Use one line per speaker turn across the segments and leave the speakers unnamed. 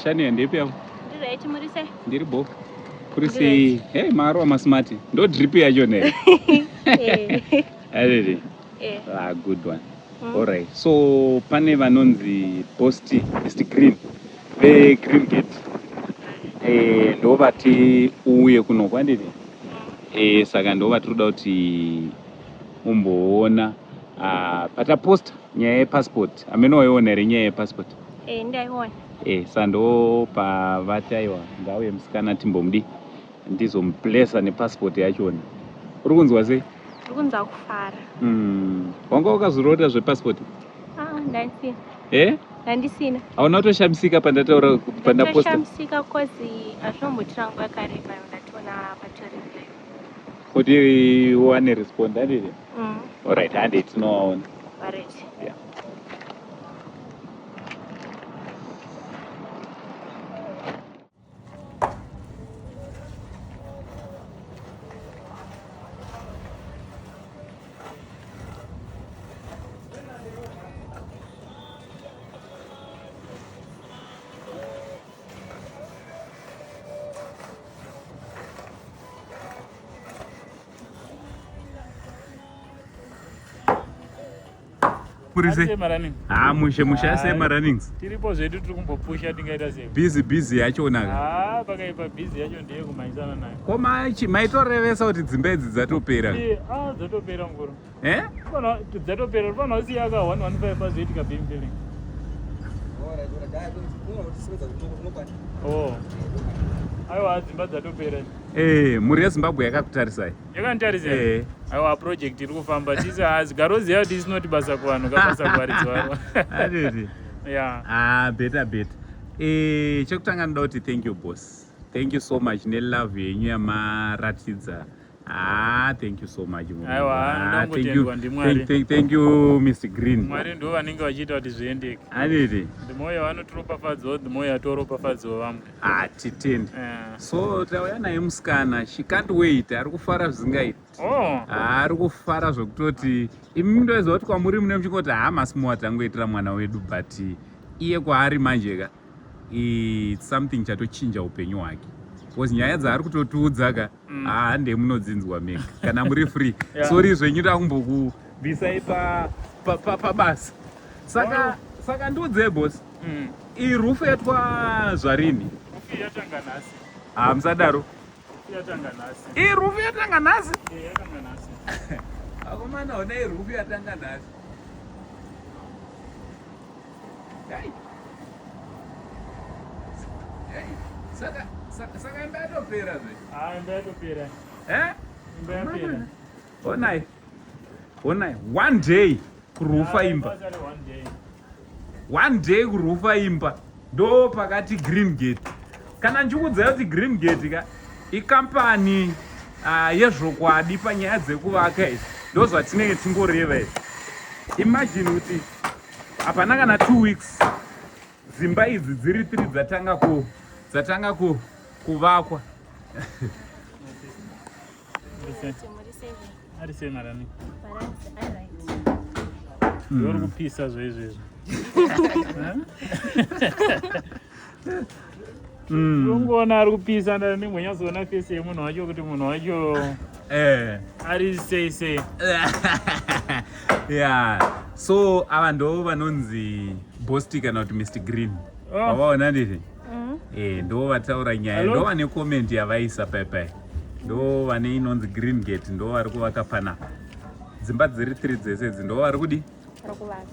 Shania ndepi yavo?
Ndiri right muri sei?
Ndiri bo. Kuri sei? Hey, marwa masmart. Ndo drip yacho ne.
Eh.
Already.
Eh.
Ah, good one. All right. So pane vanonzi Post Mr Green. Ve Green Gate. Eh, ndo vati uye kuno kwandiri. Eh, saka ndo vatiri kuda kuti umboona ah, pataposta nyaya yepassport. Amene waiona here nyaya yepassport?
Eh, ndaiona.
Eh, sa ndo pavati aiwa ngauye musikana timbomudi ndizomublessa nepassport yachona. Uri kunzwa sei?
Ndiri kunzwa kufara.
Wanga wakazorota zvepassport?
Ah, ndandisina.
Eh?
Ndandisina.
Hauna kutoshamisika pandataura pandaposta?
Ndatoshamisika cause hazvinombotora nguva yakareba ndatoona patori live.
Kuti uwane respond handiti?
Mm.
Alright, hande tinowaona.
Alright.
Yeah. Kuri sei?
Ah,
mushe mushe
Hai.
asei marunnings.
Tiripo zvedu tiri kumbopusha tingaita sei?
Busy busy yachona ka.
Ah, pakaipa busy yacho ndeye kumhanyisana nayo.
Ko maitorevesa kuti dzimba idzi dzatopera?
Eh, ah, dzatopera mukuru.
Eh?
Fana dzatopera, fana usiya ka 115 pazoitika beam filling. Oh. Aiwa dzimba dzatopera.
Eh, mhuri yeZimbabwe yakakutarisai.
Yakanditarisa.
Eh.
Aiwa project iri kufamba tisi hazigaroziva kuti isinoti basa kuvanhu kabasa kuvaridzi vavo.
Adidi.
Yeah.
Ah, better better. Eh, chekutanga ndoda kuti thank you boss. Thank you so much nelove yenyu yamaratidza. Ah, thank you so much. mama.
Aiwa,
Ah, thank you.
ndongotendwa ndiMwari.
Thank you Mr. Green.
Mwari ndo vanenge vachiita kuti zviendeke.
Adidi.
The more yavanotiropafadzawo the more yatoropafadzawo vamwe.
Ah, titende.
Eh.
So tauya naye musikana, she can't wait. Ari kufara zvisingaiti.
Oh.
Ari kufara zvekutoti imi ndoziva kuti kwamuri mune muchingoti haa masimuwa tangoitira mwana wedu but iye kwaari manje ka it's something chatochinja upenyu hwake because nyaya dzaari kutotiudza ka haa ndee munodzinzwa mega kana muri free.
Yeah.
Sorry zvenyu takumbokubvisai pabasa. Saka saka ndiudzei boss, iyi rufu yatwa zvarini?
Rufu yatanga nhasi.
Haa musadaro.
Rufu yatanga nhasi.
Iyi rufu yatanga nhasi?
Eh, yatanga nhasi.
Akomana ona iyi rufu yatanga nhasi. Hey. Hey. Saka saka saka imba yatopera zve.
Ah, imba yatopera.
Eh?
Imba yapera.
Onai. Onai one day kurufa
Ah,
imba.
basa re one day.
One day kurufa imba. Ndo pakati Green Gate. Kana ndichikuudzai kuti Green Gate ka ikampani yezvokwadi panyaya dzekuvaka idzi. Ndo zvatinenge tingoreva izvi. Imagine kuti hapana kana 2 weeks dzimba idzi dziri 3 dzatanga kuvakwa.
Ari sei marani? Uri kupisa zvaizvezvi. Ungoona ari kupisa ndingonyazoona face yemunhu wacho kuti munhu wacho ari sei sei.
Yeah. So ava ndo vanonzi Bosti kana kuti Mr Green.
Oh.
Wavaona ndizvi? Eh, ndo vataura nyaya,
Hello?
ndo vane comment yavaisa paipai. Ndo vane inonzi Green Gate, ndo vari kuvaka panapa. Dzimba dziri 3 dzese idzi ndo vari kudi?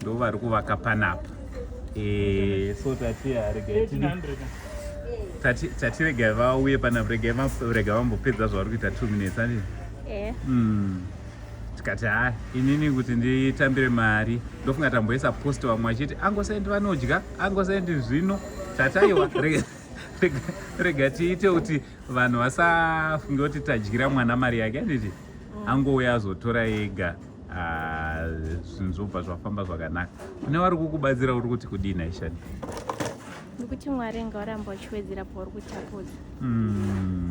Ndo vari kuvaka panapa. Eh, so tati regai tidi.
1800.
Tati tati regai vauye panapa, regai vambopedza zvavari kuita 2 minutes handiti?
Eh.
Tikati ha inini kuti nditambire mari ndofunga tamboisa post vamwe vachiti angosendi vanodya angosendi zvino tataiwa rega tiite kuti vanhu vasafunge kuti tadyira mwana mari yake handiti angouya azotora ega zvinhu zvobva zvafamba zvakanaka. Kune vari kukubatsira uri kuti kudini Aishani?
Nekuti Mwari ngavaramba vachiwedzera pauri kutapudza.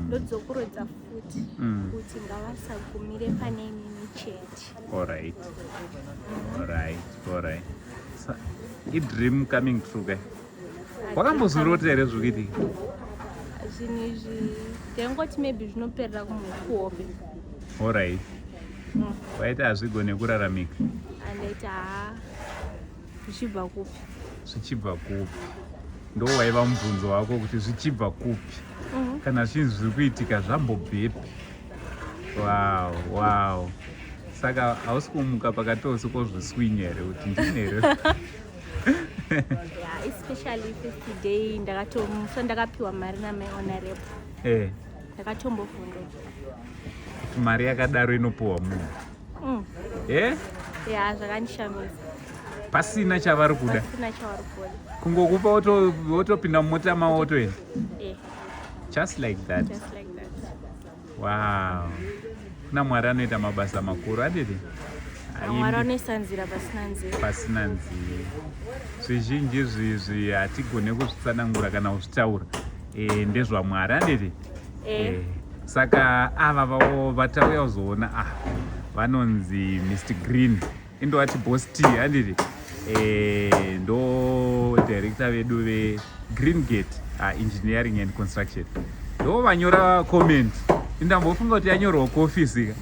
Ndodzokorodza futi kuti ngavasagumire pane imimi chete.
Alright. Alright, alright. So, i dream coming true ke? Wakambozvirota here zviri kuitika?
Zvinhu izvi ndaingoti maybe zvinoperera kuhope.
Alright. Waiti hazvigone kuraramika.
Andaiti haa, zvichibva kupi?
Zvichibva kupi? Ndo waiva mubvunzo wako kuti zvichibva kupi? Kana zvinhu zviri kuitika zvambobvepi? Wow. Saka hausi kumuka pakati peusiku wozviswinya here kuti ndini here?
Yeah, especially first day ndakatomusa ndakapiwa mari namai Honorable. Ndakatombovhunduka.
Kuti mari yakadaro inopiwa munhu? Eh?
Yeah, zvakandishamisa.
Pasina chavari kuda.
Pasina chavari kuda.
Kungokupa wotopinda mumota mavo wotoenda. Just like that.
Just like that.
Wow. Kuna Mwari anoita mabasa makuru, adidi?
Mwari anoisa nzira pasina nzira.
Pasina nzira. Zvizhinji zvizvi hatigone kuzvitsanangura kana kuzvitaura. NdezvaMwari, anditi? Saka ava vavo vatauya kuzoona vanonzi Mr Green. Indovati Boss T, anditi? Ndo director vedu ve Green Gate Engineering and Construction. Ndo vanyora comment. Indambofunga kuti yanyorwa kuofisi ka.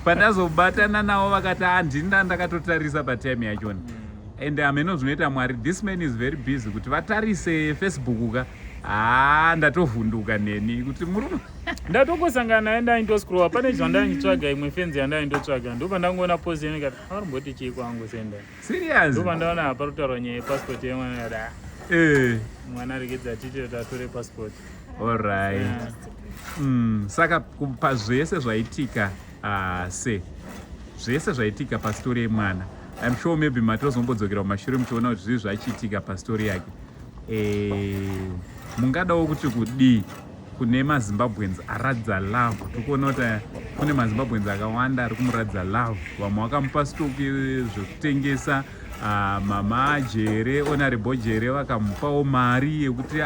Pandazobatana navo vakati handina, ndakatotarisa patime yachona. And hameno zvinoita Mwari, this man is very busy kuti vatarise Facebook ka. Ndatovhunduka neni kuti murume
Ndatongosangana naye ndaindoscrolla pane zvandaichitsvaga, imwe fenzi yandaindotsvaga, ndopa ndangoona post yene kati arimboti chii kwangu senda.
Serious?
Ndopa ndaona apa kutaurwa nyaya yepassport yemwana yada. Mwana regedza tite tatore passport.
Alright. Saka pazvese zvaitika, se zvese zvaitika pastori yemwana, I'm sure maybe matozombodzokera kumashure muchiona kuti zvii zvachiitika pastori yake. Mungadawo kuti kudii kune maZimbabweans aratidza love? Tiri kuona kuti kune maZimbabweans akawanda ari kumuratidza love. Vamwe vakamupa stock zvekutengesa, mama Jere, Honorable Jere, vakamupawo mari yekuti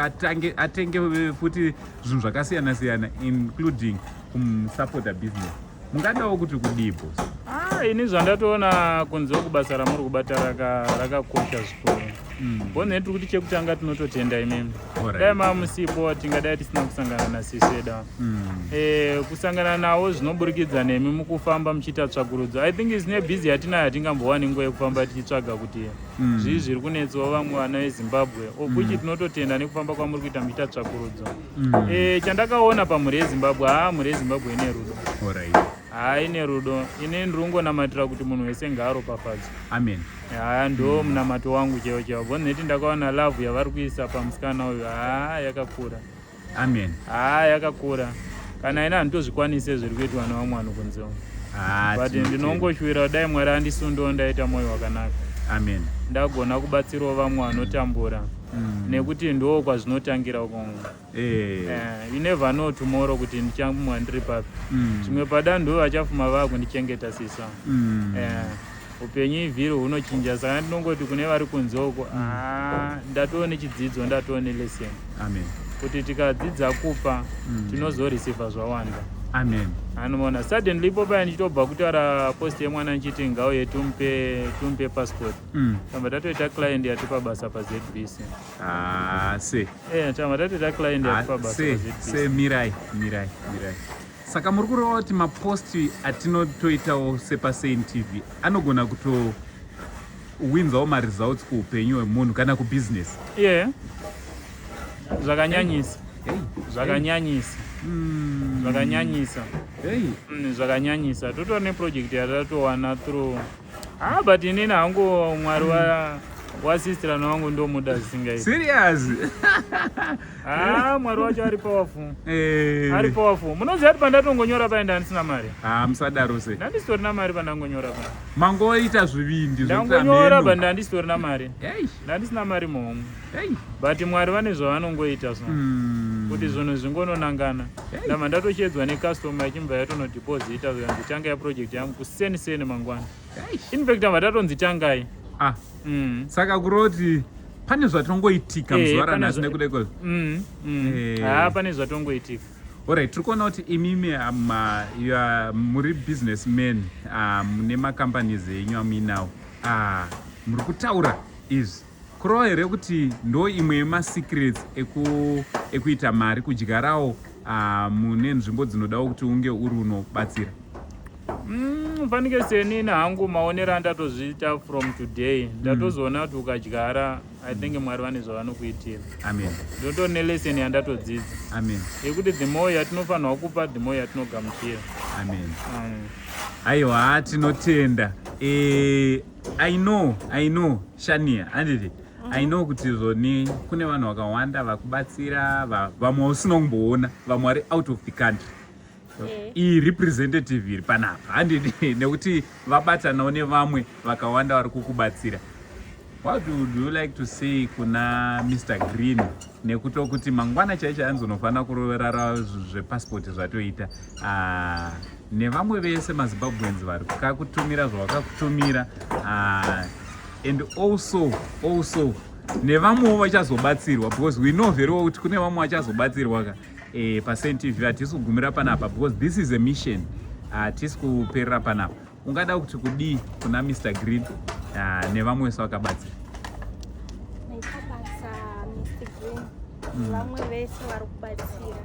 atenge futi zvinhu zvakasiyana siyana, including kumusapota business. Mungadawo kuti kudii, boss?
Ini zvandatoona kunze kubasa ramuri kubata rakakosha zvikuru. Bonne tiri kuti chekutanga tinototenda imimi. Dai mamusipo tingadai tisina kusangana nasiseda. Kusangana nawo zvinoburikidza nemi mukufamba muchiita tsvakurudzo. I think isine busy yatinayo hatingambowani nguva yekufamba tichitsvaga kuti zvii zviri kunetsawo vamwe vana veZimbabwe. Okuchi tinototenda nekufamba kwamuri kuita muchiita tsvakurudzo. Chandakaona pamhuri yeZimbabwe, mhuri yeZimbabwe ine rudo. Ine rudo. Ini ndiri kungonamatira kuti munhu wese ngaaropafadzwe.
Amen.
Ndo munamato wangu chaiwo chaiwo. Boneti ndakaona love yavari kuisa pamusikana uyu, yakakura.
Amen.
Yakakura. Kana ina handitozvikwanise zviri kuitwa nevamwe vanhu kunze umu. But
Tinotenda.
Ndinongoshuwira dai Mwari andisundawo ndaita mwoyo wakanaka.
Amen.
Ndagona kubatsirawo vamwe vanotambura. Nekuti ndo kwazvinotangira uko. You never know tomorrow kuti ndichamwa ndiri papi. Zvimwe pada ndo vachafuma vakundichengeta sisa. Upenyu ivhiri hunochinja, saka ndinongoti kune vari kunze uko, ndatoo nechidzidzo, ndatoo nelesson.
Amen.
Kuti tikadzidza kupa, tinozoreceiva zvawanda.
Amen.
Anoona suddenly ipo paya ndichitobva kutaura post yemwana ndichiti ngauye tumpe passport. Tamba tatoita client yatipa basa paZBC.
Se.
Tamba tatoita client yatipa basa paZBC.
Se, mirai, mirai, mirai. Saka muri kureva kuti maposti atinotoitawo sepaSaint TV anogona kutowinzawo maresults kuupenyu hwemunhu kana kubusiness?
Yeah. Zvakanyanyisa.
Hey.
Zvakanyanyisa. Zvakanyanyisa.
Hey.
Zvakanyanyisa. Totori neproject yatatowana through. But inini hangu Mwari wasistirana wangu ndomuda zvisingaiti.
Serious?
Mwari wacho ari powerful. Ari powerful. Munoziva kuti pandatongonyora paenda handisina mari.
Musadaro se.
Ndandisitorina mari pandangonyora pa.
Mangoita zvivindi.
Ndangonyora pa ndandisitorina mari.
Hey.
Ndandisina mari muhomwe.
Hey.
But Mwari vane zvavanongoita so. Kuti zvinhu zvingononangana.
Hey.
Ndabva ndatochedzwa necustomer ichibva yatonodeposita zvikanzi tangai project yangu kuseni seni mangwana.
Hey.
In fact ndabva tatonzi tangai.
Saka kuroti pane zvatongoitika muzuva ranhasi nekuda kwezvo.
Pane zvatongoitika.
Alright, tiri kuona kuti imimi you are muri businessman, mune macompanies enyu amuinawo. Muri kutaura izvi. Kureva here kuti ndo imwe yemasecrets ekuita mari, kudyarawo mune nzvimbo dzinodawo kuti unge uri unobatsira?
Fanike senini hangu, maonero andatozviita from today, ndatozoona kuti ukadyara, I think Mwari vane zvavanokuitira.
Amen.
Ndotori nelesson yandatodzidza
Amen.
yekuti the more yatinofanirwa kupa, the more yatinogamuchira.
Amen. Aiwa, tinotenda. I know Shania, handiti? I know kuti zvoni kune vanhu vakawanda vakubatsira, vamwe usina kumboona, vamwe vari out of the country. Iyi representative iri panapa, handiti? Nekuti vabatanawo nevamwe vakawanda vari kukubatsira. What would you like to say kuna Mr Green, nekutokuti mangwana chaicho hanzi unofanira kuroverara zvepasipoti zvatoita, nevamwe vese maZimbabweans vari kakutumira zvavakakutumira, and also nevamwewo vachazobatsirwa, because we know very well kuti kune vamwe vachazobatsirwa ka paSaint TV? Hatisi kugumira panapa because this is a mission. Hatisi kuperera panapa. Ungada kuti kudii kuna Mr Green nevamwe vese vakabatsira?
Maita basa, Mr Green, vamwe vese vari kubatsira.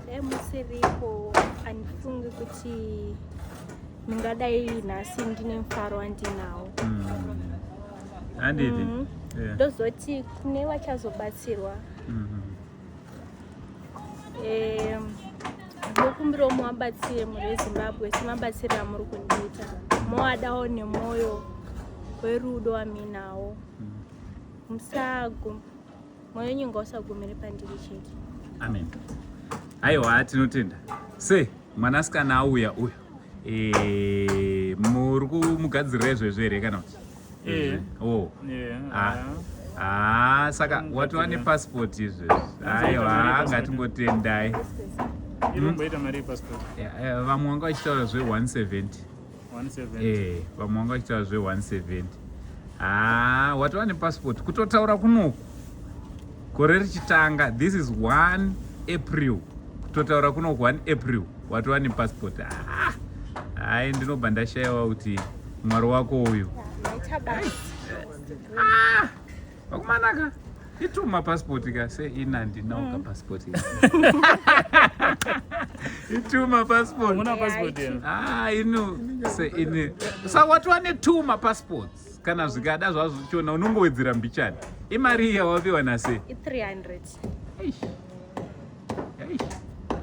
Dai musiripo, handifungi kuti ndingadai nhasi ndine mufaro wandinawo.
Handiti?
Mm. Ndozoti kune vachazobatsirwa, ndokumbirawo muvabatsire mhuri yeZimbabwe semabatsiro amuri kundiita, mowadawo nemwoyo werudo waminawo. Musagu mwoyo wenyu ngausagumire pandiri chete.
Amen. Aiwa, tinotenda. Se mwanasikana auya uyu, muri kumugadzirira izvezvo here kana kuti?
Eh.
Oh.
Yeah.
Ah. Ah, saka watova nepasipoti izvezvi? Aiwa, ngatingotendai.
Inomboita mari yepassport?
Yeah, vamwe vanga vachitaura zve170.
170.
Vamwe vanga vachitaura zve170. Ah, watova nepasipoti kutotaura kunoku gore richitanga. This is 1 April. Kutotaura kunoku 1 April watova nepasipoti. Ah, hai, ndinobva ndashayiwa kuti Mwari wako uyu.
Maita basa.
Ah, vakumanaka ituma pasipoti ka. Se ina handinawo kapasipoti. Ituma pasipoti.
Muna passport yenu?
Ah, inu se ini sa watova ne2 mapassports. Kana zvikada zvazvichiona, unongowedzera mbichani. Imari iya wapiwa nase?
I300.
Eish. Eish.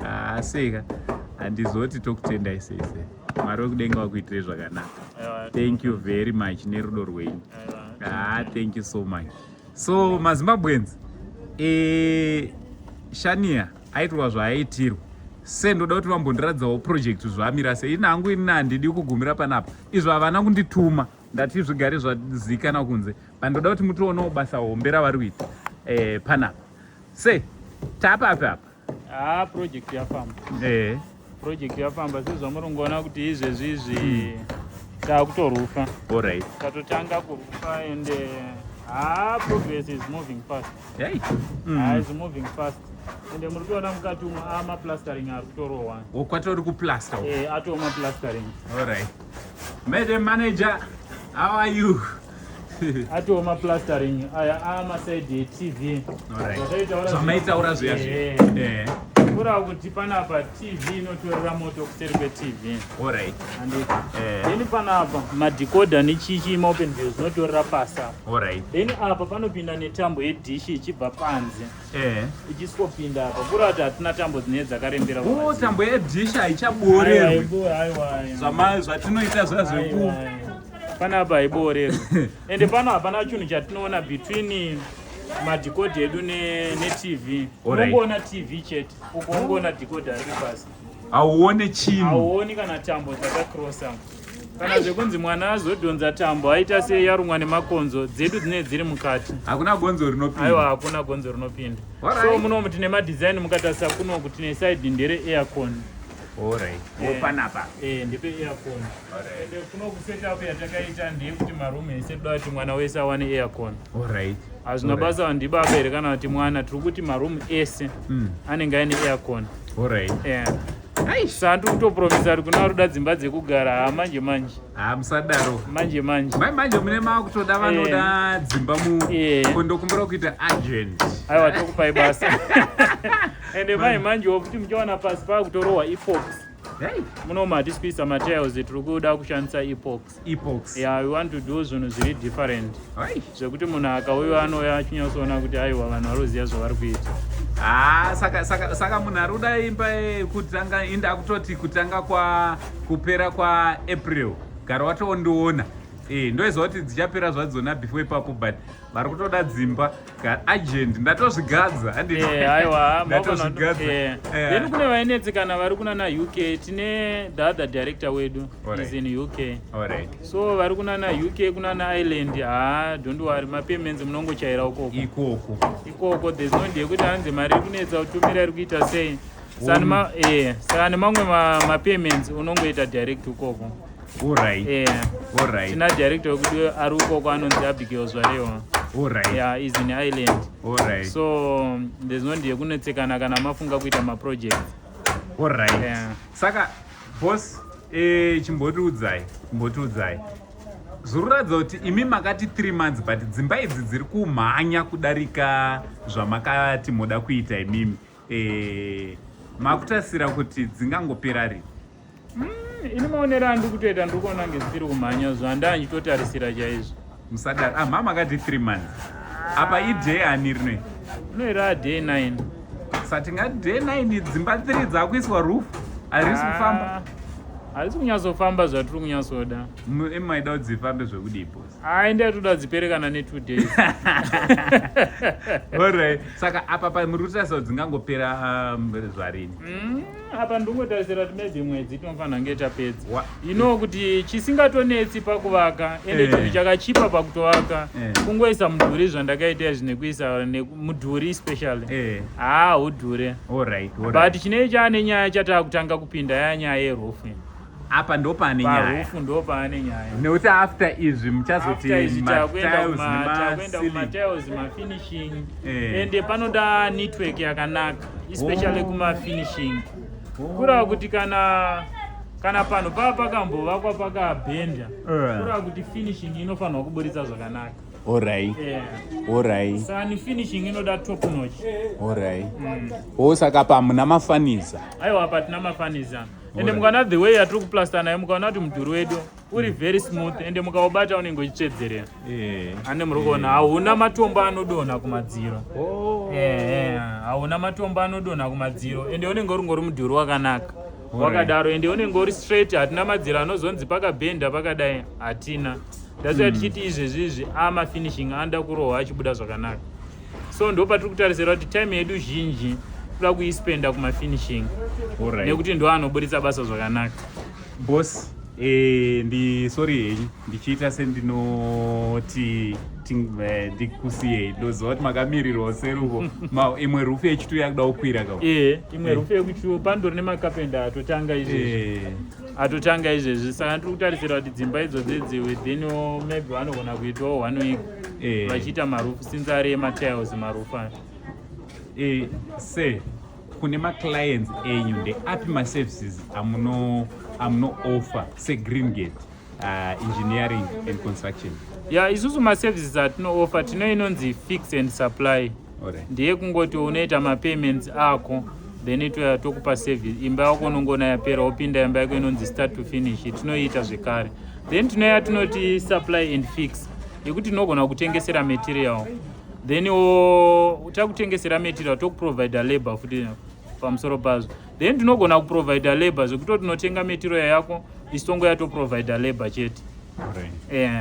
Ah, seka handizoti tokutendai sese. Mwari wekudenga wakuitirei zvakanaka.
Aiwa.
Thank you very much nerudo rwenyu.
Aiwa.
Ah, thank you so much. So maZimbabweans, Shania aitirwa zvaaitirwa. Se ndoda kuti vambondiradzawo project zvamira sei. Ini hangu, ini handidi kugumira panapa. Izvo havana kundituma, ndati zvigare zvazikana kunze. Pandoda kuti mutionawo basa hombe ravari kuita panapa. Se tapapi apa?
Ah, project yafamba. Project yafamba sezvamuri kungoona kuti izvezvi izvi taakutorufa. Tatotanga kurufa and progress is moving fast.
Hey.
Is moving fast, ende muri kutoona mukati umo amaplastering ari kutorohwa.
Kwatori kuplaster?
Eh, atoo maplastering.
Alright, madam manager, how are you?
Atoo maplastering aya amaside eTV.
Zvamaitaura zviya zviya.
Kureva kuti panapa TV inotorera moto kuseri kweTV. Handiti? Then panapa madecoder nechichi, maopen view, zvinotorera pasi apa. Then apa panopinda netambo yedhishi ichibva panze, ichiswopinda apa. Kureva kuti hatina tambo dzinenge dzakarembera
O
pamadziro.
Tambo yedhishi haichaboorerwi?
Aiwa, aiwa.
Zvatinoita zviya zveku
Aiwa. Panapa haiboorerwi, ende pano hapana chinhu chatinoona between madecoder edu neTV. Unongoona TV chete uko, ungoona decoder riri pasi.
Hauone chinhu.
Hauoni kana tambo dzakakrosa, kana zvekunzi mwana azodhonza tambo aita sei, yarumwa nemakonzo. Dzedu dzinenge dziri mukati.
Hakuna gonzo rinopinda.
Aiwa, hakuna gonzo rinopinda. So munomu tine madesign. Mukatarisa kunoku tine side ndere aircon.
Panapa?
Eh, ndepe aircon. Ende kunoku setup yatakaita ndeyekuti maroom ese toda kuti mwana wese awane aircon. Hazvina basa ndibaba here kana kuti mwana, tiri kuti maroom ese anenge aine aircon. Yeah. Saka ndiri kutopromisa kuti kuna varuda dzimba dzekugara, ha, manje manje.
Ha, musadaro.
Manje manje.
Mai manje mune makutoda vanoda dzimba mu kondokumbira kuita agent.
Aiwa, tokupai basa. Ende mai manje futi muchaona pasi paakutorohwa epox.
Hey.
Munomu hatisi kuisa matiles, tiri kuda kushandisa epox.
Epox.
Yeah, we want to do zvinhu zviri different,
Hai.
Zvekuti munhu akauya anouya achinyatsoona kuti aiwa, vanhu varoziva zvavari kuita.
Ah, saka munhu ari kuda imba yekutanga inda kutoti kutanga kwa kupera kwaApril, gara watoondiona. Ndoiziva kuti dzichapera zvadzona before ipapo, but vari kutoda dzimba agent, ndatozvigadza handiti?
Aiwa.
Ndatozvigadza.
Then kune vainetsekana vari kuna UK, tine the other director wedu is in UK. So vari kunana UK, kunana Ireland, ha, don't worry, mapayments munongochaira ukoko.
Ikoko.
Ikoko there's no need yekuti hanzi mari iri kunetsa kutumira, iri kuita sei. Saka nemamwe mapayments unongoita direct ukoko. Tina director wekuti ari ukoko anonzi Abigail Zvarewa. Yeah, is in Ireland. So there's no need yekunetsekana kana mafunga kuita maprojects.
Saka boss, chimbotiudzai, zviri kuratidza kuti imi makati 3 months, but dzimba idzi dziri kumhanya kudarika zvamakati moda kuita imimi. Makutasira kuti dzingangopera rini?
Ini maonero andiri kutoita, ndiri kuona kunge dziri kumhanya zvanda ndichitotarisira chaizvo.
Musadaro. Ah, mama makati 3 months, apa iday ani rinoi?
Unoira day 9.
Satingati day 9 dzimba 3 dzakuiswa roof, harisi kufamba.
Ah, harisi kunyatsofamba zvatiri kunyatsoda.
Imi maida kuti dzifambe zvekudii, boss?
Ai, ndatoda dzipere kana ne2 days.
Alright, saka apa pamuri kutarisa kuti dzingangopera zvarini?
Apa ndingotarisira kuti maybe mwedzi tinofanira kunge tapedza. Kuti chisingatonetsi pakuvaka, ende chinhu chakachipa pakutovaka, kungoisa mudhuri, zvandakaita izvi nekuisa mudhuri especially, haa, hudhure. But chinei chaane nyaya chataa kutanga kupinda yaya nyaya yeroof.
Apa ndo pane nyaya.
Paroof ndo paane nyaya.
Nekuti after izvi muchazoti
After izvi takuenda
matiles
takuenda
nemaceiling.
Kumatiles, mafinishing. Ende panoda network yakanaka, especially kumafinishing. Kureva kuti kana panhu pava pakambovakwa pakabhenda, kureva kuti finishing inofanirwa kuburitsa zvakanaka. Saka ni finishing inoda top notch.
Alright. O, saka pa muna mafanisa?
Aiwa, apa tina mafanisa. Ende mukaona the way yatiri kuplasta nayo, mukaona kuti mudhuri wedu uri very smooth, ende mukaubata unenge uchitsvedzerera. Ane muri kuona hauna matombo anodonha kumadziro. Hauna matombo anodonha kumadziro, ende unenge uri ngori mudhuri wakanaka wakadaro, ende unenge uri straight. Hatina madziro anozonzi pakabhenda pakadai, hatina. That's why tichiti izvezvi izvi amafinishing anoda kurohwa achibuda zvakanaka. So ndo patiri kutarisira kuti time yedu zhinji toda kuispenda kumafinishing, nekuti ndo anoburitsa basa zvakanaka.
Boss, ndi sorry henyu ndichiita sendinoti ndikusiyei. Ndoziva kuti makamirirawo seruko. Imwe roof yechitu yakuda kukwira ka.
Ee, imwe roof yekuchiwo pandori nemakapenda atotanga izvezvi. Atotanga izvezvi, saka ndiri kutarisira kuti dzimba idzodzidzi within, oh, maybe vanogona kuitawo one week vachiita maroof, since ari ematiles maroof aya.
Se kune maclients enyu, ndeapi maservices amuno offer seGreen Gate Engineering and Construction?
Ya, isusu maservices atinooffer, tino inonzi fix and supply. Ndeyekungoti unoita mapayments ako, then toya tokupa service, imba yako unongona yapera, wopinda imba yako, inonzi start to finish, tinoiita zvekare. Then tinoya tinoti supply and fix, yekuti tinogona kutengesera material, then takutengesera material, tokuprovida labor futi pamusoro pazvo. Then tinogona kuprovida labor zvekuti tinotenga material yako, isu tongoya toprovida labor chete.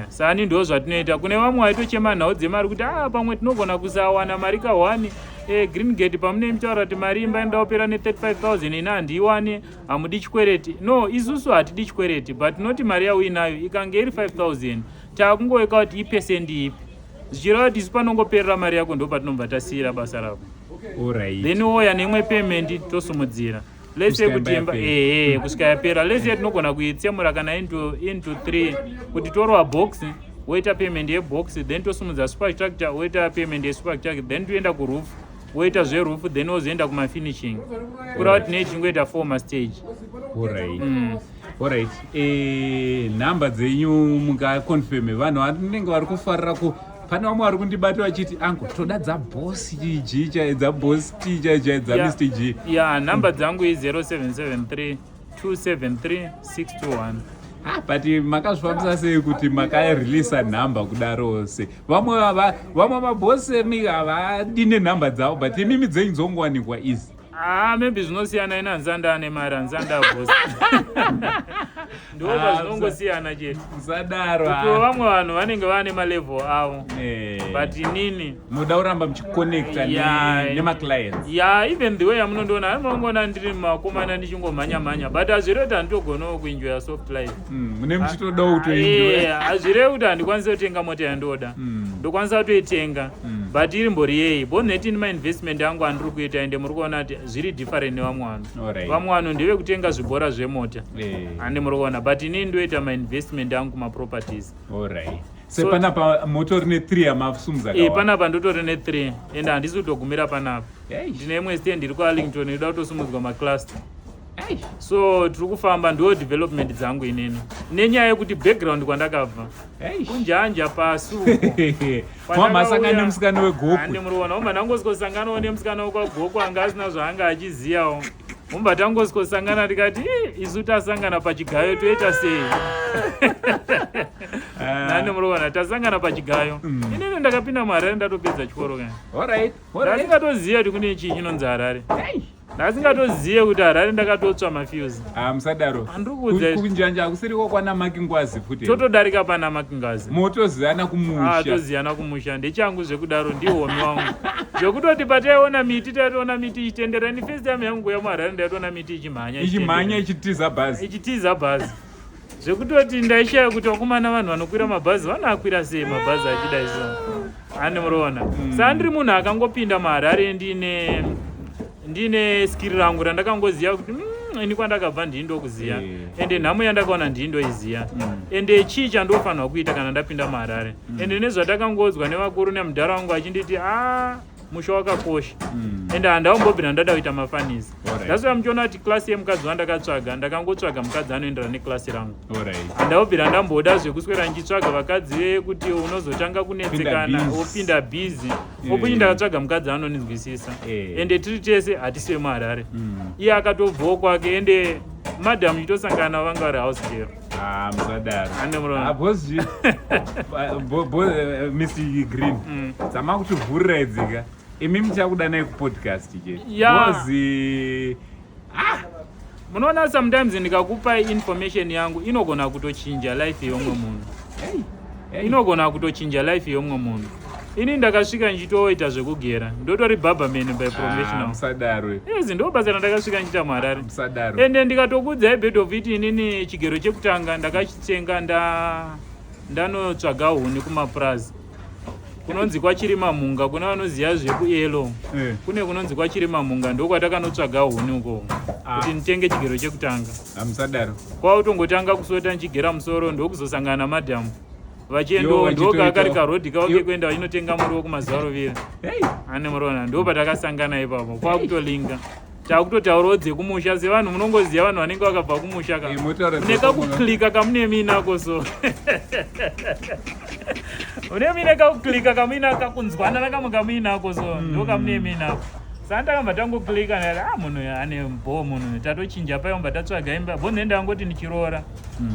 Sani ndo zvatinoita. Kune vamwe vaitochema nhau dzemari kuti a pamwe tinogona kusawana mari ka1. Green Gate pamunei mutaura kuti mari imba inoda kupera ne35 000, ina handiiwane, hamudi chikwereti. No, isusu hatidi chikwereti, but noti mari yauinayo ikange iri 5000, taakungoeka kuti ipesendi ipi, zvichireva kuti isu panongoperera mari yako ndo patinobva tasiyira basa rako. Then woya neimwe payment, tosumudzira. Let's say
Kusvika
kuti
imba
imba
yapera.
Ehe, kusvika yapera. Let's say tinogona kuitsemura kana into 3, kuti torova box, woita payment yebox, then tosumudza superstructure, woita payment yesuperstructure, then toenda kuroof. Woita zveroof, then wozoenda kumafinishing, kureva kuti nei tichingoita four mastage.
Alright, nhamba dzenyu mungaconfirme vanhu vanenge vari kufarira ku pane vamwe vari kundibata vachiti, "Angu, toda dzaboss G chai, dzaboss T chai chai, dzaMr G."
Ya, nhamba dzangu i0773 273 621.
Ah, but makazvifambisa sei kuti makareleasa nhamba kudaro? Se vamwe vamwe mabhosi emi havadi nenhamba dzavo, but imimi dzenyu dzongowanikwa easy.
Ah, maybe zvinosiyana. Ina hanzanda ane mari, hanzanda boss, ndo
Ah,
pazvinongosiyana chete.
Musadaro.
Kuti vamwe vanhu vanenge vane malevel avo, but inini
Munoda kuramba muchiconnecta nemaclients.
Ya, even the way yamunondiona, anongoona ndiri makomana ndichingomhanya-mhanya, but hazvirevi kuti handitogonawo kuenjoya soft life.
Mune muchitodawo kutoenjoya.
Hazvirevi kuti handikwanisi kutenga mota yandoda. Ndokwanisa kutoitenga, but iri mbori yei boneti nemainvestment angu andiri kuita, ende muri kuona kuti zviri different nevamwe vanhu. Vamwe vanhu ndevekutenga zvibhora zvemota, handi muri kuona? But inini ndoita mainvestment angu kumaproperties.
Alright, se panapa motori ne3 yamasumudza.
Panapa ndotori ne3, ende handisi kutogumira panapa. Ndine imwe stand iri kuArlington inoda kutosumudzwa macluster, so tiri kufamba. Ndo development dzangu inini, nenyaya yekuti background kwandakabva kunjanja pasi uko.
Wamasangana nemusikana wegokwe.
Handi muriona, umba ndangosvikosanganawo nemusikana wekwagokwe anga asina zvaanga achiziyawo. Umba tangosvikosangana tikati, "Ih, isu tasangana pachigayo, toita sei?" Nani muriona, tasangana pachigayo. Inini ndakapinda muHarare ndatopedza chikoro kani. Ndasingatoziva kuti kune chii chinonzi Harare. Ndasingatozive kuti Harare ndakatotsva mafuse.
Ah, musadaro.
Handiri kuudza izvi.
Kunjanja akusiriko kwana Makingwazi futi?
Totodarika pana Makingazi.
Motoziyana kumusha.
Toziyana kumusha, ndechangu zvekudaro, ndihomi wangu zvekutoti pataiona miti, taitoona miti ichitendera. Ini first time yangu kuuya muHarare, ndaitoona miti ichimhanya.
Ichimhanya, ichitiza bhazi.
Ichitiza bhazi, zvekutoti ndaishaya kuti vakomana, vanhu vanokwira mabhazi vanoakwira sei mabhazi achidai so? Handi muriona? Saka ndiri munhu akangopinda muHarare ndine skill rangu randakangoziva kuti ini kwandakabva ndii ndokuziva, ende nhamo yandakaona ndii ndoiziva, ende chii chandofanirwa kuita kana ndapinda muHarare, ende nezvatakangodzwa nevakuru nemudhara wangu achinditi, a musha wakakosha, ende handaumbobvira ndada kuita mafanisi. That's why muchiona kuti class yemukadzi wandakatsvaga, ndakangotsvaga mukadzi anoenderana neclass rangu. Handaubvira ndamboda zvekuswera ndichitsvaga vakadzi vekuti unozotanga kunetsekana,
busy.
Wopinda busy. Opuchi ndakatsvaga mukadzi anondinzwisisa, ende tiri tese hatisi vemuHarare. Iye akatobvawo kwake, ende madam chitosangana vanga vari house girl.
Ah, musadaro.
Hande muroona.
Ah, boss G. Mr Green, dzamakutivhurira idzika, imi muchakudanai kupodcast che. Because
Munoona, sometimes ndikakupai information yangu inogona kutochinja life yeumwe munhu.
Hey, hey.
Inogona kutochinja life yeumwe munhu. Ini ndakasvika ndichitoita zvekugera, ndotori barberman by
Ah,
professional.
musadaro.
Yes, ndo basa randakasvika ndichiita muHarare.
Musadaro.
Ende ndikatokudzai bed of it, inini chigero chekutanga ndakachitenga ndanotsvaga huni kumapurazi kunonzi kwaChirima Mhunga, kuna vanoziva zvekuelo. Kune kunonzi kwaChirima Mhunga, ndokwatakanotsvaga huni uko kuti nditenge chigero chekutanga.
Ah, musadaro.
Kwautongotanga kusota ndichigera musoro, ndokuzosangana namadhamu
Yo,
vachiendawo, ndokakari karodhi kavo kekuenda vachinotenga muriwo kumazuva rovira. Ane muriona, ndo patakasangana ipapo, kwakutolinga, takutotaurawo dzekumusha sevanhu. Munongoziva vanhu vanenge vakabva kumusha ka.
Eh, motaura
mune kakuklika kamune minako, so mune mine kakuklika kamuina, kakunzwanana kamwe kamuinako, so ndo kamune minako. Saka ndakabva tangoklika, ndati, "Ah, munhu uyu ane bho munhu uyu." Tatochinja payo, tatsvaga imba bho, ndangoti ndichiroora,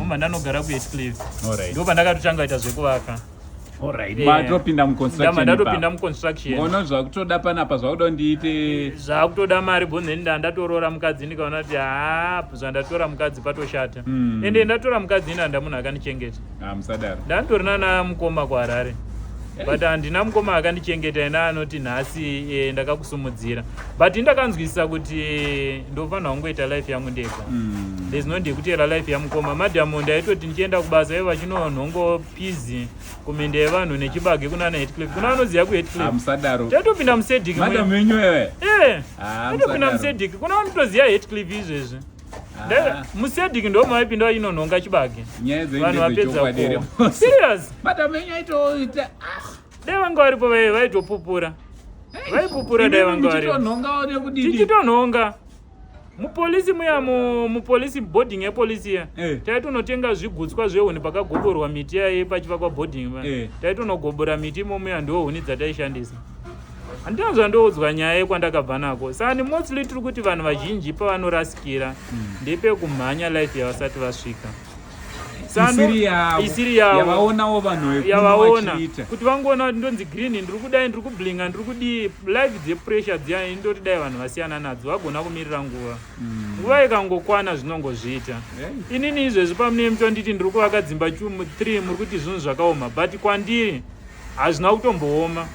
omba ndanogara kuHatcliffe. Ndo pandakatotanga kuita zvekuvaka.
Matopinda
Ndamba
muconstruction.
ndatopinda muconstruction.
Ngono zvakutoda panapa, zvakuda ndiite.
Zvakutoda mari bhonzeni. Ndandatoroora mukadzi, ndikaona kuti haa, zvandatora mukadzi patoshata. Ende ndatora mukadzi, ini handa munhu akandichengeta.
Ah, musadaro.
Ndanditorina namukoma kuHarare, but handina mukoma akandichengeta ina anoti nhasi ndakakusumudzira, but ndakanzwisisa kuti ndofanira kungoita life yangu ndega. There's no need yekutera life yamukoma madhamu. Ndaitoti ndichienda kubasa, ivo vachinonhongo pizi kuminda yevanhu nechibage kunana Hatcliffe, kuna vanoziva
Ah,
kuHatcliffe.
musadaro.
Taitopinda muSADC.
Madam wenyu wewe.
Eh,
Ah,
taitopinda
musadaro.
muSADC, kuna vanotoziva Hatcliffe izvezvi. MuSADC ndo maipinda vachinonhonga chibage.
Nyaya dzenyu
Vanhu vapedza
ndedzechokwadi here?
kuwa. Serious.
Madam wenyu aitoita.
Dai vanga varipo, vaitopupura. Vaipupura dai vanga vari.
Muchitonhongawo nekudidi.
Tichitonhonga. Mupolisi muya mupolisi boarding yepolisi iya.
Eh.
Taitonotenga zvigutswa zvehuni pakagoborwa miti yaye pachivakwa boarding va.
Eh.
Taitonogobora miti imomo ya ndiwo huni dzataishandisa. Handina zvandoudzwa nyaya yekwandakabva nako. Saka ni mostly tiri kuti vanhu vazhinji pavanorasikira ndepekumhanya life yavasati vasvika.
Isiri yavo.
Isiri yavo.
Yavaonawo vanhu vekuno
Yavaona
vachiita.
kuti vangoona kuti ndonzi green, ndiri kudai, ndiri kublinga, ndiri kudii. Life dzepressure dziya indoti dai vanhu vasiyana nadzo, vagona kumirira nguva. Nguva ikangokwana zvinongozviita. Inini izvezvi pamunee mutonditi ndiri kuvaka dzimba 3 muri kuti zvinhu zvakaoma, but kwandiri hazvina kutombooma.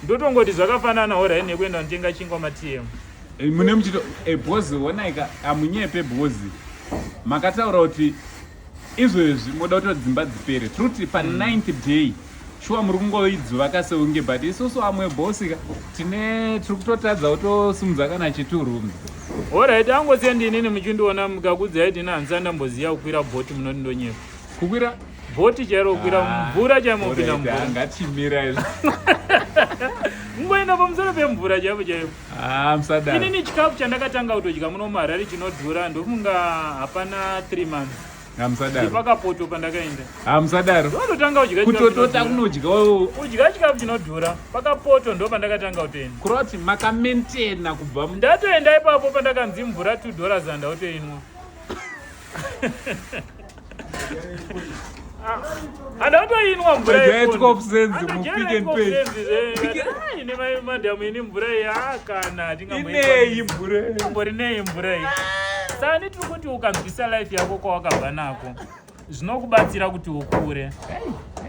Ndotongoti zvakafanana horai nekuenda kunotenga chingwa maTM.
Mune muchito bhozi onaika amunyepe bhozi. Makataura kuti izvezvi moda kuti dzimba dzipere. Tiri kuti pa 9th day shuwa muri kungoidzivaka seunge, but isusu amwe bhosi ka tine tiri kutotadza kutosimudza kana chituru.
Alright, angosiya ndinini muchindiona mukakudzai kuti ini handisati ndamboziva kukwira bhoti, munoti ndonyepa.
Kukwira
bhoti chairo, kukwira mvura chaimo, kupinda
Alright,
mvura.
Ngatimira izvo.
Kungoenda pamusoro pemvura chaipo chaipo.
Ah, musadaro.
Inini chikafu chandakatanga kutodya muno muHarare chinodhura ndofunga hapana 3 months.
Musadaro.
Ndipakapoto pandakaenda.
Ah, musadaro.
Ndototanga kudya chikafu
Kutotota
chinodhura.
kunodyawo.
Kudya chikafu chinodhura pakapoto ndo pandakatanga kutoenda.
Kureva kuti makamaintaina kubva
Ndatoenda ipapo pandakanzi mvura $2 handautoinwa. Handautoinwa mvura.
Madya
yepondo.
12 cents mu
Handadya
Pick and
12
Pay.
cents zve. Ah, ine madhamu ine mvura iyi kana
Inei mvura?
Mbori nei mvura iyi? Sani tiri kuti ukanzwisa life yako kwawakabva nako zvinokubatsira kuti ukure.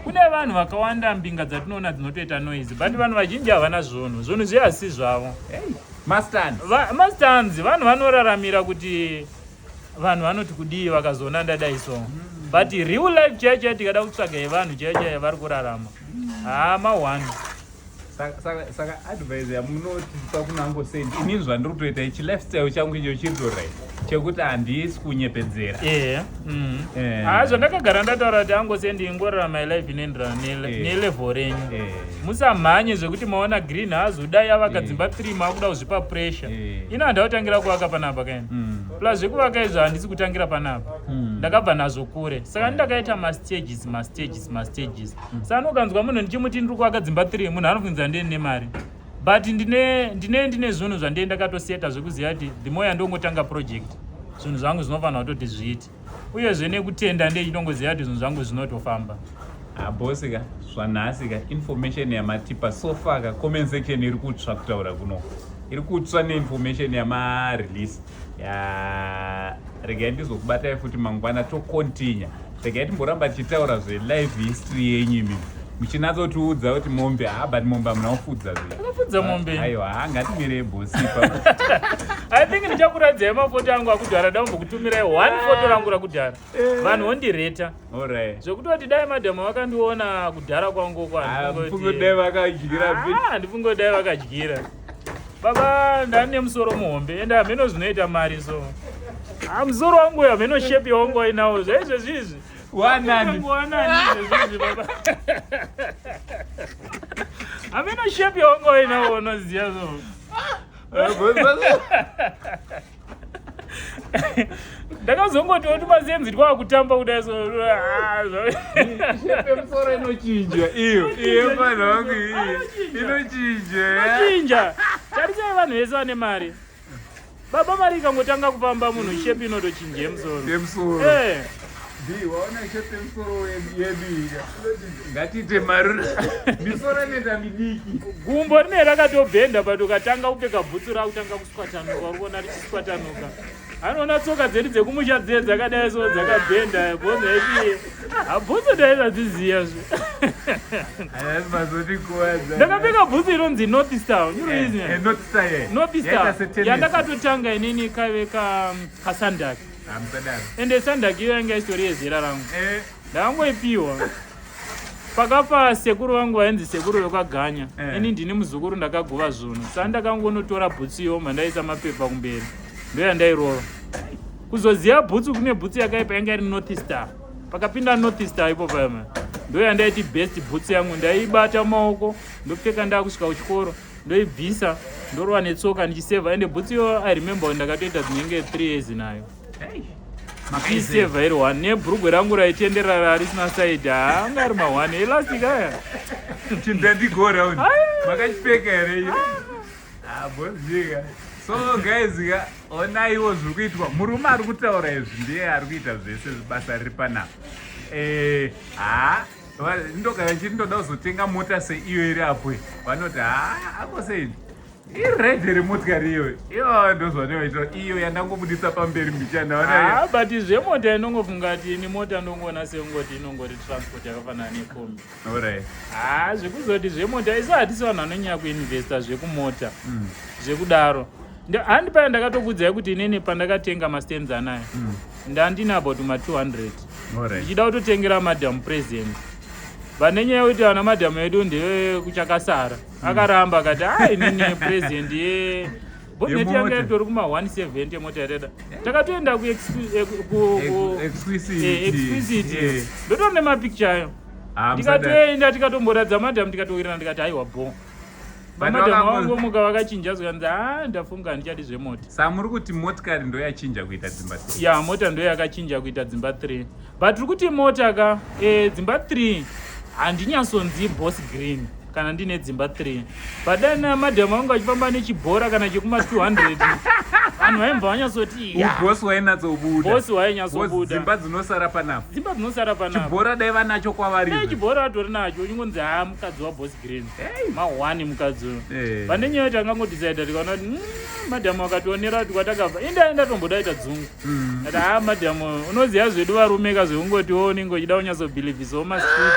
Kune vanhu vakawanda mbinga dzatinoona dzinotoita noise, but vanhu vazhinji havana zvunhu, zvunhu zviye hasi zvavo.
Mastand.
Mastands vanhu vanoraramira kuti vanhu vanoti kudii vakazoona ndadai so, but real life chaiyo chaiyo tikada kutsvaga yevanhu chaiyo chaiyo vari kurarama haa ma1.
Saka advice yamunotipa kunangosendi, inini zvandiri kutoita ichi lifestyle changu icho chiri torai chekuti handisi kunyepedzera.
Ehe. Haa, zvandakagara ndataura kuti angosendi ingorarama life inoenderana nelevel renyu. Musamhanye zvekuti maona green haazodai avaka dzimba 3 maakuda kuzvipa pressure. Ino handautangira kuvaka panapa kaini. Plus zvekuvaka izvo handisi kutangira panapa. Ndakabva nazvo kure, saka ndakaita mastages, mastages, mastages. Saka ukanzwa munhu ndichimuti ndiri kuvaka dzimba 3, munhu anofungidzira ndini nemari, but ndine zvinhu zvandie ndakatoseta zvekuziva kuti the more yandongotanga project zvinhu zvangu zvinofanira kutoti zviite, uyezve nekutenda ndechinongoziva kuti zvinhu zvangu zvinotofamba.
Abosi ka zvanhasi ka information yamatipa so far ka, comment section iri kutsva kutaura kuno, iri kutsva neinformation yamarelease ya. Regai ndizokubatai futi mangwana tokontinya. Regai timboramba tichitaura zvelife history yenyu imi muchinatsotiudza kuti mombe, ha, but mombe hamuna kufudza zve?
Akafudza mombe.
Aiwa, ha, ngatimirei bosi pa
I think ndichakuradzai mafoto angu akudhara, dambokutumirai one foto rangu rakudhara, vanhu vondireta zvekutoti dai madhamu vakandiona kudhara kwangu uko.
Mfungo dai vakadyira.
Handifungi dai vakadyira baba, ndani nemusoro muhombe, ende hameno zvinoita mari so. Ah, musoro wangu uyu hameno shape yawangu wainawo zvaizvezvizvi.
Wanani?
Wanani izvezvizvi baba? Hameno shape yawangu wainawo, unoziva so. Ndakazongotiwo tumasenzi twakutamba kudai so. Ah,
Shape yemusoro inochinja iyo, iyo vanhu vangu iyi inochinja.
Inochinja. Tarisai vanhu vese vane mari baba, mari ikangotanga kufamba munhu shape inotochinja yemusoro.
Yemusoro.
Eh.
Ndi waona shape yemusoro yedu iyi, ngatiite mari, misoro inoita midiki.
Gumbo rine rakatobhenda, but ukatanga kupfeka bhutsu rakutanga kuswatanuka, uri kuona richiswatanuka. Anoona tsoka dzedu dzekumusha dziye dzakadai so dzakabhenda, bhonzo yedu habhutsu taisadziziya zve.
Hayasi mazotikuwadza.
Ndakapfeka bhutsu inonzi North Star, unoiziva?
North Star, eh.
North
Yaita
Star
setennis.
yandakatotanga inini kaive kasandak.
Hamusadaro.
Ende sandak iyo yanga isitori yezera rangu. Ndakangoipiwa pakafa sekuru vangu vainzi sekuru vekwaGanya. Ini ndini muzukuru, ndakagova zvinhu, saka ndakangonotora bhutsu iyo, mandaisa mapepa kumberi, ndoyandairova. Kuzoziva bhutsu, kune bhutsu yakaipa yanga iri North Star. Pakapinda North Star ipo pama, ndoyandaiti best bhutsu yangu, ndaibata maoko ndopfeka ndakusvika kuchikoro. Ndoibvisa, ndorova netsoka ndichisevha. Ende bhutsu iyo, I remember ndakatoita dzinenge 3 years nayo. Ndichiisevha iri one nebhurugwe rangu raitenderera risina side. Anga ari ma1 elastic aya.
Chindandi go round. Makachipfeka here? Ah, bozika. So guys, ka onaiwo zviri kuitwa. Murume ari kutaura izvi ndiye ari kuita zvese basa riri panapa. Ha, ndogara chiri ndoda kuzotenga mota seiyo iri apo. Vanoti ha, ako sei? Iredhe remotikari iyoyo. Iyo ndozvanoita iyo yandangobudisa pamberi mbichana.
Ah, but zvemota inongofunga kuti ini mota ndongoona seungoti inongori transport yakafanana nekombi.
Alright.
Ah, zvekuzoti zvemota isu hatisi vanhu vanonyanya kuinvesta zvekumota. Zvekudaro. Handi paya ndakatokuudzai kuti inini pandakatenga mastands anaya. Ndandina about ma 200. Ndichida kutotengera madam president. Vane nyaya yekuti vana madam edu ndevekuchakasara. Akaramba akati ah, inini president ye bonnet yanga yatori kuma 170 mota yateda. Takatoenda ku
Exquisite.
Exquisite. Ndotori nemapicture ayo. Ndikatoenda tikatomboratidza madam, tikatowirirana, ndikati aiwa bo. Vamadam vangomuka vakachinja zvikanzi a ndafunga handichadi zvemota.
Sa muri kuti motikari ndo yachinja kuita dzimba 3?
Ya, mota ndo yakachinja kuita dzimba 3, but tiri kuti mota ka dzimba 3 handinyatsonzi Boss Green kana ndine dzimba 3, but dai namadhamu vangu achifamba nechibhora kana chekuma 200, vanhu vaimbva vanyatsoti ya.
Boss wainatsobuda.
Boss wainyatsobuda.
Dzimba dzinosara panapa.
Dzimba dzinosara panapa.
Chibhora dai vanacho kwavari.
Dai chibhora atori nacho, uchingonzi ha, mukadzi waBoss Green. Ma1 mukadzi uyo. Pane nyaya yekuti angangodecida tikaona kuti madhamu akationera kuti kwatakabva inda ndatomboda ita dzungu. Ati ha, madhamu, unoziva zvedu varume ka, zvekungotiwo unenge uchida kunyatsobhilivhisawo mastreet,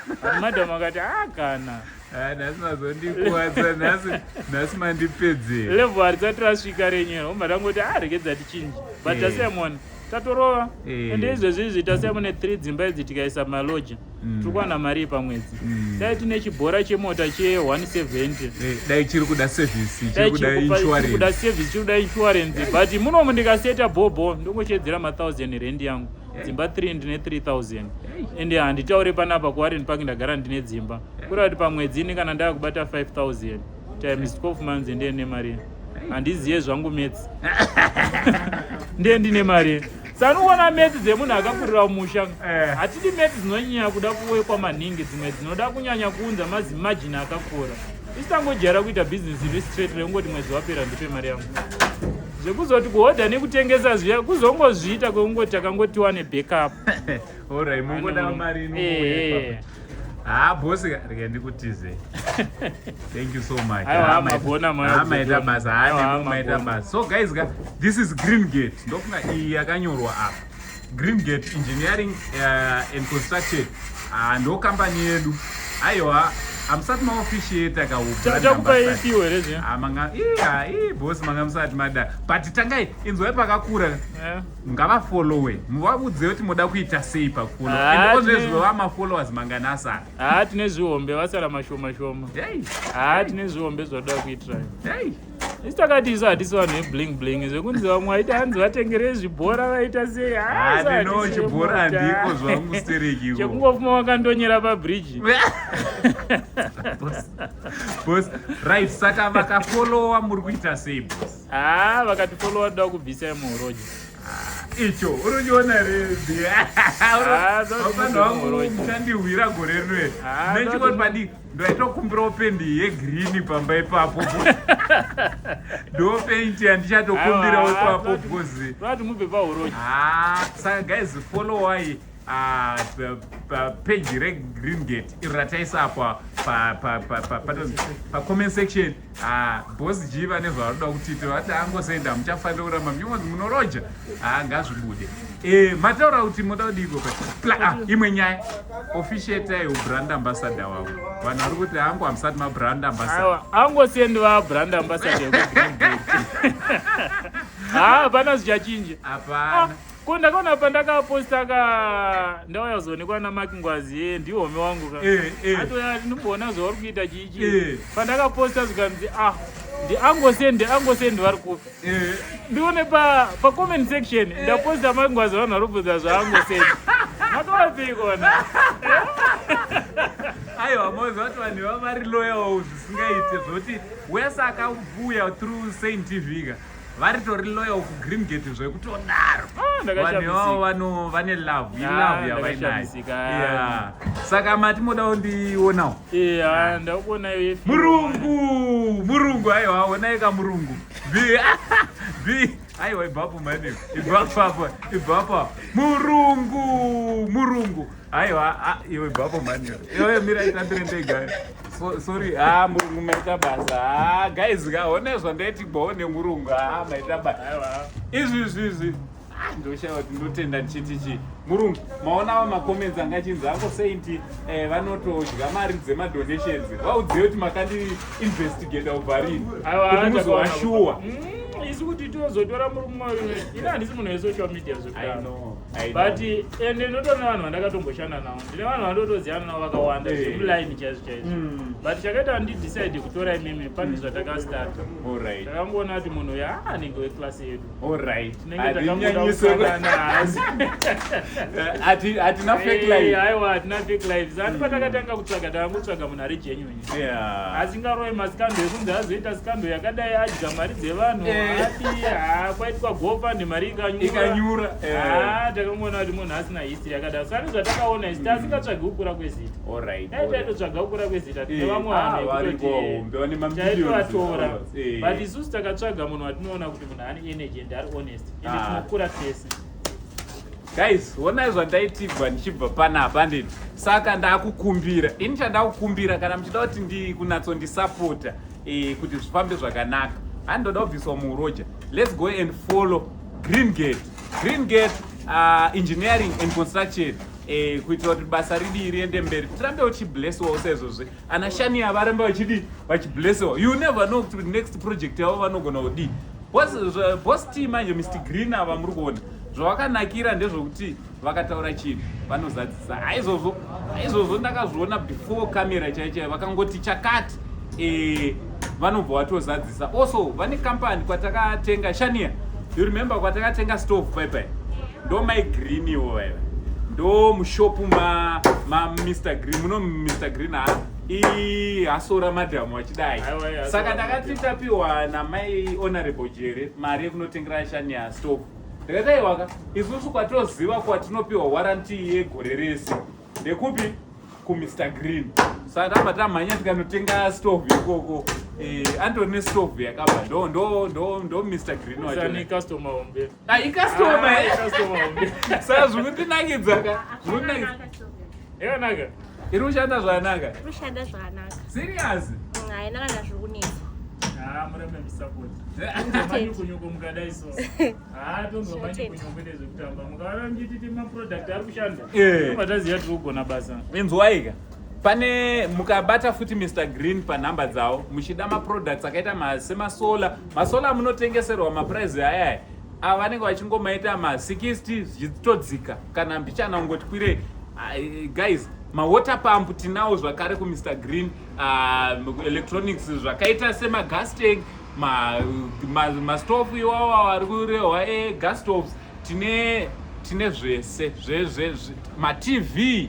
but madhamu akati ha, kana.
Ah, nhasi mazondikuwadza nhasi, nhasi mandipedzera.
Level harisati rasvika renyero, obva tangoti a, regedza tichinji, but taSimon tatorova. Ende izvezvi izvi taSimon 3 dzimba idzi tikaisa maloja, tiri kuwana mari pamwedzi. Dai tine chibhora chemota che170.
Dai chiri kuda service, chiri
dai
kuda
chiri
insurance.
Kuda service, chiri kuda insurance, but munomu ndikaseta bhobho ndongochedzera ma1000 rand yangu. Dzimba 3 ndine 3000, ende handitauri panapa kuWarren Park ndagara ndine dzimba, kureva kuti pamwedzi ini kana ndava kubata 5000 times 12 months, ndiye ndine mari. Handiziye zvangu maths, ndiye ndine mari. Sanoona maths dzemunhu akakurira mumusha. Hatidi maths dzinonyanya kuda kuwekwa maningi, dzimwe dzinoda kunyanya kuunza mazimajini akakura. Isi tangojaira kuita bhizinesi iri straight, rekungoti mwedzi wapera ndipe mari yangu. Zvekuzoti kuhodha nekutengesa zviya kuzongozviita kwekungoti takangotiwa nebackup.
Alright, mungoda mari inouya. Ha, boss, rega ndikutize. Thank you so much.
Aiwa,
Ha,
magona,
Ha, maita basa. Ha,
Aiwa,
nemo maita
magona.
basa. So guys ka, this is Green Gate. Ndofunga iyi yakanyorwa apa, Green Gate Engineering and Construction. Ndo kambani yedu. Aiwa, hamusati maofficiate ka
Takupa ipiwo here zviya?
Ah, manga iya, ii boss, manga musati mada, but tangai inzwai pakakura. Ngavafollowe, muvaudze kuti moda kuita sei pakufollow.
Ah,
And ozvezvo vamafollowers mangani asara?
Haa, tine zvihombe, vasara mashoma shoma.
Hey.
Haa, tine zvihombe zvatoda kuitirai.
Hey.
Isi takati isu hatisi vanhu vebling bling, zvekunzi vamwe vaita hanzi vatengerei zvibhora, vaita sei.
Ah,
isu
ndino
hatisi
chibhora
vemota.
handiko zvangu stereki.
Chekungofuma wakandonyera pabridge.
Boss, right, saka vakafollowa muri kuita sei, boss?
Haa, vakatifollowa toda kubvisai muhoroji.
Icho urikuchiona rezi?
Ah,
Vafana vangu muchandihwira gore rino.
Ah,
Nechikoti padiki ndaitokumbirawo pendi yegreen pamba ipapo, ndo pendi yandichatokumbirawo ipapo because
Toda mubve pahoroji.
Ah, saka guys, followai page reGreen Gate iro rataisa apa pacomment section. Boss G vane zvavanoda kutiita, vati angosenda muchafanira kuramba muchingonzi munoroja. Ngazvibude. Mataura kuti moda kudiko. Imwe nyaya, officiatai ubrand ambassador wavo. Vanhu vari kuti hangu hamusati mabrand ambassador.
Aiwa, angosendi vabrand ambassador yekuGreen Gate. Haa, hapana zvichachinja.
Hapana.
Ko ndakaona pandakaposta ka, ndauya kuzoonekwa naMark Ngwazi, ye ndihome wangu ka. Atoya ndimboona zvauri kuita chichi. Pandakaposta zvikanzi ah, ndiangosendi, angosendi vari kupi? Ndione pa pacomment section ndaposta Mark Ngwazi, vanhu vari kubvunza zvaangosendi. Makavapei kona?
Aiwa, moziva kuti vanhu ivava vari loyal zvisingaite, zvokuti wese akauya through Saint TV ka, varitori loyal kuGreen Gate zvekutodaro.
Ah,
Vanhu ivavo vane love,
Ah,
ilove yavainayo.
Ndakashamisika.
Yeah. Saka mati moda kundionawo?
Iya, ndakuonayo.
Murungu, murungu, aiwa, onai kamurungu. B b, aiwa, ibvapo mani, ibvapo apa, ibvapo. Murungu, murungu, aiwa. Ah, iwe ibvapo mani, iwe mira itambire ndega. Sorry. Ah, murungu, maita basa. Ah, guys ka, onai zvandaitigwawo nemurungu. Ah, maita basa.
Aiwa.
Izvi izvi izvi. Ah, ndoshaya kuti ndotenda ndichiti chii. Murungu, maonawo macomments anga achinzi Uncle Saint vanotodya mari dzemadonations. Vaudziwe kuti makandi investigata kubva rini
Aiwa,
kuti
takaona.
muzovashuwa.
Isu kuti tozotora murume uyu, ini handisi munhu wesocial media
I
zvekudaro.
know, I know.
But ende ndinotoona vanhu vandakatomboshanda navo, ndine vanhu vandotoziyana navo vakawanda zvemulaini chaizvo chaizvo. But chakaita ndidecide kutora imimi, pane zvatakastarta. Takangoona kuti munhu uyu anenge weclass yedu. Tinenge takangoda
Hatinyanyise
kufanana hasi.
Hatina fake life.
Aiwa, hatina fake life. Sani patakatanga kutsvaga, takangotsvaga munhu ari genuine, asingaroyi mascandal ekunzi azoita scandal yakadai, adya mari dzevanhu, ati ha, kwaitwa GoFund, mari ikanyura.
Ikanyura.
Ah, takangoona kuti munhu asina history yakadaro. Sani zvatakaona isi, tasingatsvagi kukura kwezita. Dai taitotsvaga kukura kwezita, tine vamwe
Ah,
vanhu
variko
vekutoti
hombe, vane mamillions
taitovatora.
of followers.
But isusu takatsvaga munhu watinoona kuti munhu ane energy and ari honest, ende tinokura tese.
Guys, onai zvandaitigwa ndichibva panapa, nditi saka ndakukumbira, ini chandakukumbira, kana muchida kuti ndikunatsondisapota kuti zvifambe zvakanaka, handoda kubviswa muuroja, let's go and follow Green Gate, Green Gate Engineering and Construction, kuitira kuti basa ridii riende mberi, tirambe uchiblessiwawo saizvozvi ana Shania varamba vachidii, vachiblessiwa. You never know kuti next project yavo vanogona kudii. Boss T manje, Mr Green ava muri kuona zvavakanakira ndezvokuti vakataura chinhu vanozadzisa. Haizvozvo, haizvozvo, ndakazviona before camera chai chai, vakangoti chakati, vanobva vatozadzisa. Also vane company kwatakatenga, Shania, you remember kwatakatenga stove paipai? Ndo mai Green ivo vaiva, ndo mushopu ma Mr Green muno. Mr Green ha, ihasora madhamu vachidai.
Aiwa, ihasora
Saka ndakati
madhamu.
tapiwa namai Honorable Jere mari yekunotengera Shania stove, ndikati aiwaka, isusu kwatoziva kwatinopiwa warranty yegore rese ndekupi? KuMr Green. Saka tabva tamhanya tikanotenga stove ikoko. Andori nestove yakabva ndo Mr Green wacho.
Sani customer hombe.
Ah, icustomer.
Ah, icustomer hombe.
Saka zvikundinakidza ka, zvikundinakidza.
Yakanaka.
Iri kushanda zvakanaka?
Rushanda zvakanaka.
Serious?
Haina kana zviri kunetsa.
Ah, murambe musupport manyukunyuku mukadai so. Ah, tonzwa manyukunyuku nezvekutamba, mukaona muchititi maproduct ari kushanda, tobva taziva tiri kugona basa.
Inzwaika, pane mukabata futi Mr Green panhamba dzavo muchida maproducts akaita semasolar, masolar munotengeserwa maprice ayaya ava vanenge vachingomaita ma60 zvichitodzika kana mbichana kungoti kwirei. Ah, guys, mawater pump tinawo zvakare kuMr Green, electronics zvakaita semagas tank, mastofu iwawo ari kurehwa egas stoves, tine zvese maTV,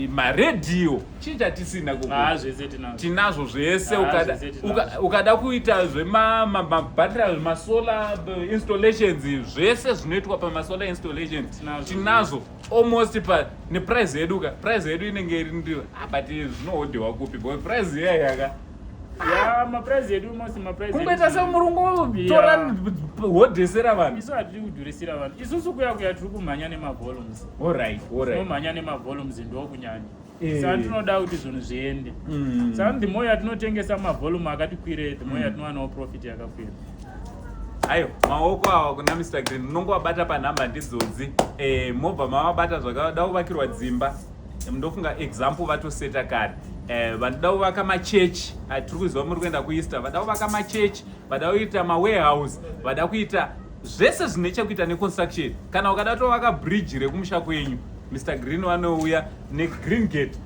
maredhiyo, chii chatisina koko?
Ah, zvese tinazvo.
Tinazvo zvese.
Ah, zvese tinazvo.
Ukada kuita zvemabhatiri, masolar installations, zvese zvinoitwa pamasolar installations.
Tinazvo.
Tinazvo almost pa neprice yedu ka, price yedu inenge iri ndiro. Ah, but zvinohodhewa kupi? Because price iya yaka
Ya, maprice edu, most maprice
kungoita semurungu tora hodhesera vanhu.
Isu hatiri kudhurisira vanhu. Isusu kuya kuya tiri kumhanya nemavolumes. Tinomhanya nemavolumes, ndokunyanya. Saka tinoda kuti zvinhu zviende. Saka the more yatinotengesa mavolume akati kwirei, the more yatinowanawo profit yakakwira.
Aiwa, maoko awa kuna Mr Green, munongovabata panhamba ndidzodzi, mobva mavabata. Zvakada kuvakirwa dzimba, ndofunga example vatoseta kare. Vanoda kuvaka machechi, tiri kuziva muri kuenda kuEaster, vada kuvaka machechi, vada kuita mawarehouse, vada kuita zvese zvine chekuita neconstruction, kana ukada tovaka bridge rekumusha kwenyu, Mr Green vanouya neGreen Gate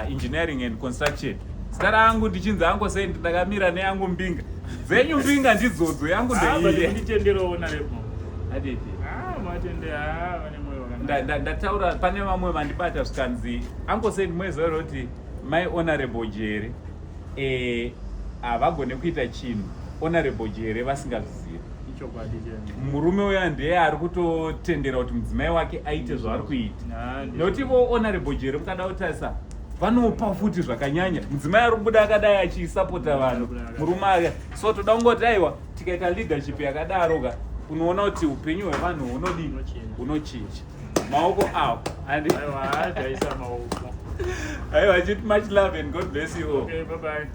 Engineering and Construction. Zita rangu ndichinzi Uncle Saint, ndakamira neyangu mbinga, dzenyu mbinga ndidzodzo, yangu
Ah, but
ndeiye.
nditenderowo narepo.
Aditi.
Ah, matende, ah, vane moyo wakanaka.
Ndataura pane vamwe vandibata zvikanzi, "Uncle Saint, moziva here kuti Mai Honorable Jere eh, havagone kuita chinhu Honorable Jere vasingazvizivi.
Ichokwadi chemene.
Murume uya ndiye ari kutotendera kuti mudzimai wake aite zvaari kuita.
Ah, ndizvo.
Nekuti vo Honorable Jere mukada kutarisa vanopa futi zvakanyanya. Mudzimai ari kubuda akadai achisapota vanhu. Murume aka so toda kungoti aiwa tikaita leadership yakadaro ka unoona kuti upenyu hwevanhu hunodii
Hunochinja.
hunochinja. Maoko awo. Andi
Aiwa, taisa maoko.
Aiwa, chiti much love and God bless you all.
Okay, bye bye.